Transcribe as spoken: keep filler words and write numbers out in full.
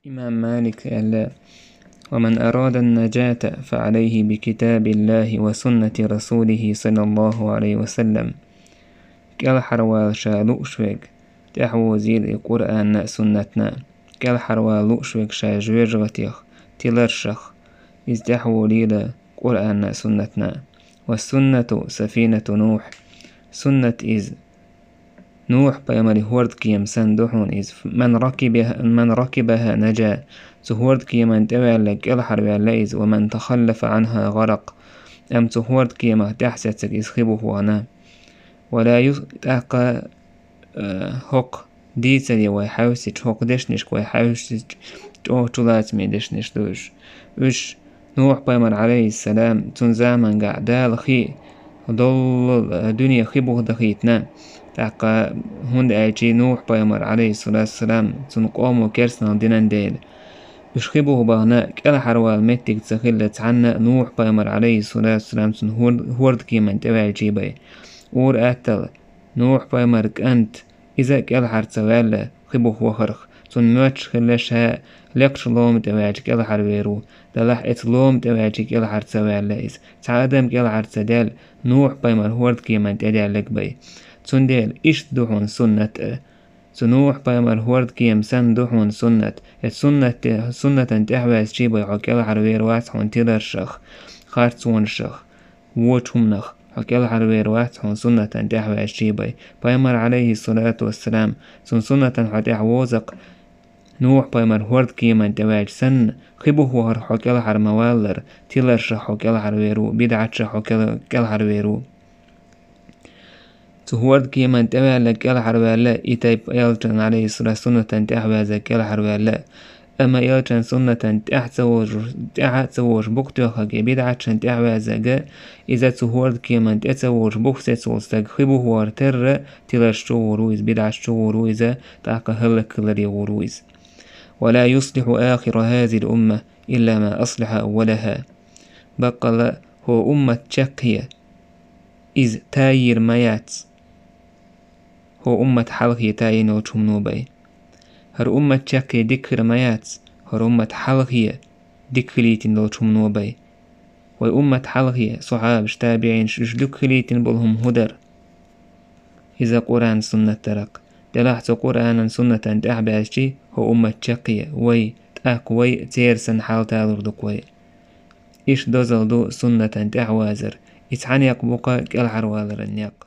Имам Малик аьлла: «ومن أراد النجاة فعليه بكتاب الله وسنة رسوله صلى الله عليه وسلم». КӀелхьарвала ша лууш верг, тӀаьхьавозийла и Къуръанна а, суннатна а. КӀелхьарвала лууш верг ша жоьжахатех, тиларшах, иза тӀаьхьаволийла Къуръанна а, суннатна а. «والسنة سفينة نوح». Суннат иза Нухь-пайхамара хӀордкема санна ду хьуна иза. «من ركبها، من ركبها نجا». Цу хӀордкеман тӀе ваьлларг кӀелхьарваьлла иза. «ومن تخلف عنها غرق». Амма цу хӀордкемах тӀаьхьа сецарг иза хи буха вахана. «ولا يص-», тӀаккха, э, хӀокху дийцаре вай хьаьвсича, хӀокху дешнашка вай хьаьвсича, чӀогӀа чулацаме дешнаш ду уьш. Уьш Нухь-пайхамар, Ӏалайхиссалам, цуьнан заманахь Дала хи, доллал, э, дуьне хи буха дахийтина. ТӀаккха, хӀунда аьлча Нухь-пайхамар, Ӏалайхиссалату вассалам, цуьнан къомо керстаналла динан дела. Уьш хи буха бахана, кӀелхьарвала меттиг ца хилла цхьанна а Нухь-пайхамар, Ӏалайхиссалату вассалам, цуьнан хӀор-, хӀордкеман тӀе ваьлча бен. Ур-атталла, Нухь-пайхамар кӀант, иза а кӀелхьара ца ваьлла хи буха вахарх. Цунна моьттуш хилла ша лекхачу лома тӀе ваьлча кӀелхьарвер ву. Делахь, оцу лома тӀе ваьлча кӀелхьара ца ваьлла иза. Цхьа адам кӀелхьара ца даьлла, Нухь-пайхамар хӀордкеман тӀе даьлларг бен. Цундела иштта ду хьуна суннат а. Цу Нухь-пайхамар хӀордкема санна ду хьуна суннат. Оцу суннат-, суннатан тӀаьхьаваьлча бен хьо кӀелхьарвер вац хьуна тиларшах, харцонашах, вочу хӀуманах. Хьо кӀелхьарвер вац хьуна суннатан тӀаьхьаваьлча бен. Пайхамар, Ӏалайхиссалату вассалам, цуьнан суннатана хьо тӀаьхьавоза-кх, Нухь-пайхамар хӀордкеман тӀе ваьлча санна, хи буха вахарх хьо кӀелхьара ма валлара, тиларшах хьо кӀелхьарвер ву, бидӀаташах хьо кӀел-, кӀелхьарвер ву. Цу хӀордкеман тӀе ваьлларг кӀелхьарваьлла, и тайпа элчанан, Ӏалайхиссалам, суннатана тӀаьхьаваьззарг кӀелхьарваьлла. Амма элчанан суннатана тӀаьхьа ца вожуш, тӀаьхьа а ца вожуш бух тоьхнарг я бидӀаташна тӀаьхьаваьззарг, иза цу хӀордкеман тӀе ца вожуш бух сецволу стаг хи буха вахар терра, тиларш чу гӀур ву иза, бидӀаташ чу гӀур ву иза, тӀаккха хӀаллакьхиларе гӀур ву иза. «ولا يصلح آخر هذه الأمة إلا ما أصلح أولها». Баккъалла, хӀокху уммат чаккхе иза тайийр ма яц хӀокху уммат хьалхе тайина йолчу хӀумано бен. ХӀара уммат чаккхе дика хир ма яц хӀара уммат хьалхе дика хилийтина долчу хӀумано бен. Вай уммат хьалхе, сахьабаш, табиӀинаш, уьш дика хилийтина болу хӀума хӀун дара? Иза Къуръан, суннат дара-кх. Делахь цу Къуръанан, суннатан тӀаьхьабаьзчи хӀокху уммат чаккхе вай, тӀаккха вай церан санна хьал талур ду-кх вай. Иштта дозалла ду суннатана тӀаьхьавазар. И цхьа некъ бу-кх кӀелхьарваларан некъ.